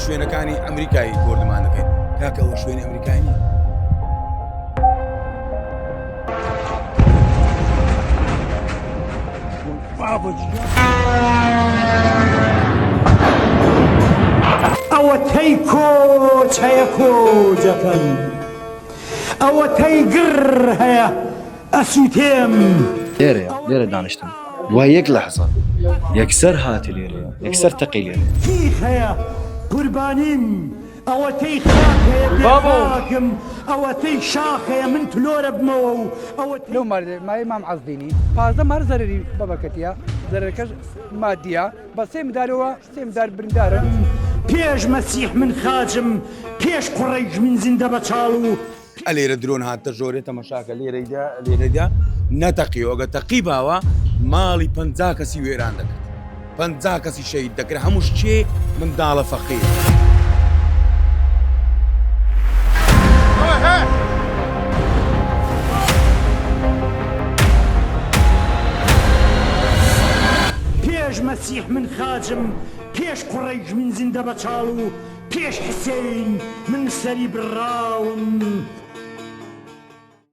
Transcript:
شوێنەکانی ئەمریکای بۆردومان دەکەین کاکە ئەوە شوێنی ئەمریکای نییە. ئەوەتەی کۆچ هەیە کۆچ ئەکەم ئەوەتەی گڕ هەیە ئەسووتێم. لێرەیە لێرە دانیشتم دوای یەک لەحزە یەکسەر هاتی لێرەیە یەکسەر تەقی لێرەیە. تیخ هەیە قوربانیم ئەوەتەی خاک هەیە بێ خاکم ئەوەتەی شاخ هەیە من تلۆرە بمەوە و ئەوەتەی. لەو مایەی مام عەزدینی 15 مار زەرەری بەبەکەتیە زەرەرەکەش مادیە بە سێ مدارەوە سێ مدار بریندارن. پێش مەسیح من خاچم پێش قوڕەیش من زیندە بەچاڵ و. ئەلێرە درۆن هاتە ژۆرێ تەمەشاکە لێرەیدا لێرەدا نەتەقیەوە ئەگە تەقی باوە ماڵی پەنجا کەسی وێران دەکرد پەنجا کەسی شەهید دەکرد هەمووش کێ منداڵە فەقیر. پێش مەسیح من خاچم پێش قوڕەیش من زیندە بەچاڵ و پێش حسین من سەری بڕاوم.